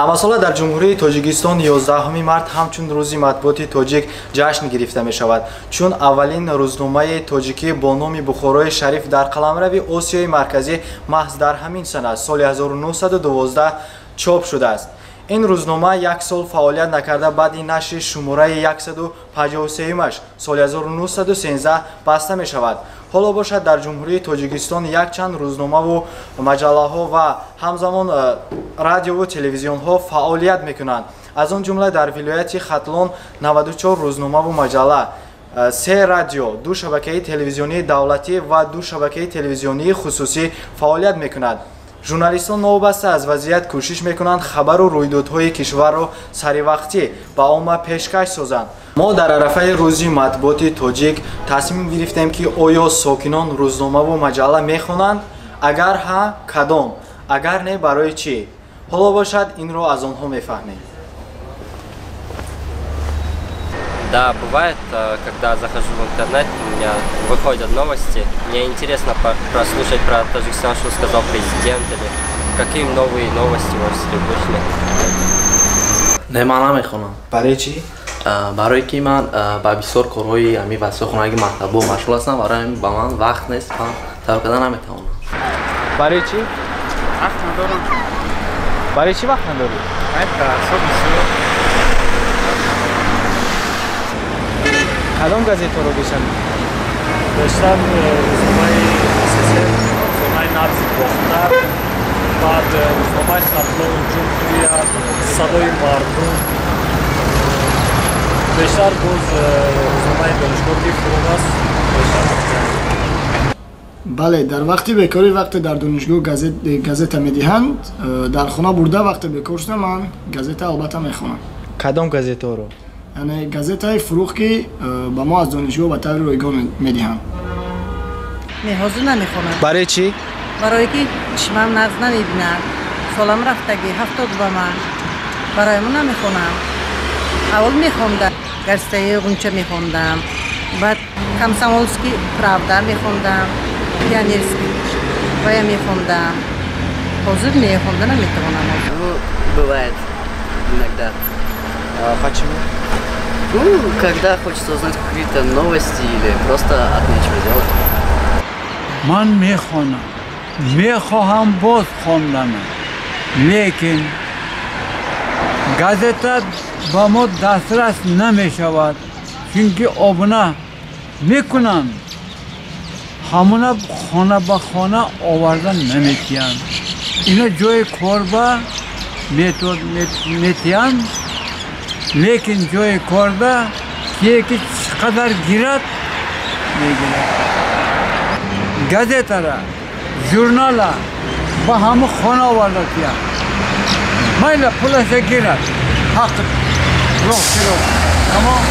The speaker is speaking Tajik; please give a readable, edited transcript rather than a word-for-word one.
Ҳамасола дар Ҷумҳурии Тоҷикистон 11 март ҳамчун рӯзи матбуоти тоҷик ҷашн гирифта мешавад, чун аввалин рӯзномаи тоҷикӣ бо номи Бухорои Шариф дар қаламрави Осиёи Марказӣ маҳз дар ҳамин сана соли 1912 чоп шудааст. Ин рӯзнома як сол фаъолият накарда, баъди нашри шумораи 153-маш соли 1913 баста мешавад. Ҳоло бошад, дар Ҷумҳурии Тоҷикистон якчанд рӯзномаву маҷаллаҳо ва ҳамзамон радиову телевизионҳо фаъолият мекунанд. Аз он ҷумла дар вилояти Хатлон 94 рӯзномаву маҷалла, 3 радио, 2 шабакаи телевизионии давлатӣ ва 2 шабакаи телевизионии хусусӣ фаъолият мекунад. Журналистон новобаста аз вазъият кӯшиш мекунанд хабару рӯйдодҳои кишварро саривақтӣ ба омма пешкаш созанд. Мо дар арафаи рӯзи матбуоти тоҷик тасмим гирифтем, ки оё сокинон рӯзномаву маҷалла мехонанд? Агар ҳа, кадом? Агар не, барои чӣ? Ҳоло бошад, инро аз онҳо мефаҳмем. Да, бывает, когда захожу в интернет, у меня выходят новости. Мне интересно прослушать про Таджикистан, что сказал президент, или какие новые новости вышли. Не, ман намехонам. Барои чӣ? Барое ки ман ба бисёр корҳои ҳамин васои хонаги мактабо машғул ҳастам, барои ҳамин ба ман вақт нест, ман тайёр карда наметавонам. Барои чӣ? Вақт надорам. Барои чӣ вақт надорӣ? Кадом газетаро бештар? Бештар рӯзномаи СССР, рӯзномаи Набзи Бохтар, баъд рӯзномаи Хатлон, Ҷумҳурият, Садои мардум. Бештар боз рӯзномаи донишгоҳ ки Фурӯғ аст, бештар. Бале, дар вақти бекорӣ, вақте дар донишгоҳ газета медиҳанд, дар хона бурда вақте бекор шудам, ман газета албатта мехонам. Кадом газетаро? Яъне газетаи Фурӯғ, ки ба мо аз донишгоҳ ба таври ройгон медиҳанд. Не, ҳозир намехонам. Барои чӣ? Барое ки чишмам нағз намебинад, солам рафтагӣ 70 ба ман, барои мо намехонам. Аввал мехондам, газетаи Ғунча мехондам, баъд Комсомольский правда мехондам, Пионерский вая мехондам. Ҳозир не, хонда наметавонам. Ну, бывает иногда. А почему? Ну, когда хочется узнать какие-то новости или просто от нечего делать. Ман мехонам, мехоҳам боз хонданам, лекин газета ба мо дастрас намешавад, чунки обуна мекунанд, ҳамона хона ба хона оварда наметиҳанд. Ино ҷои корба метиҳанд, лекин ҷои корда кие ки чӣ қадар гирад, мегирад. Газетара, журнала ба ҳама хона оварда тиҳанд, майла пулаша гирад, ҳақ роҳ киро тамом.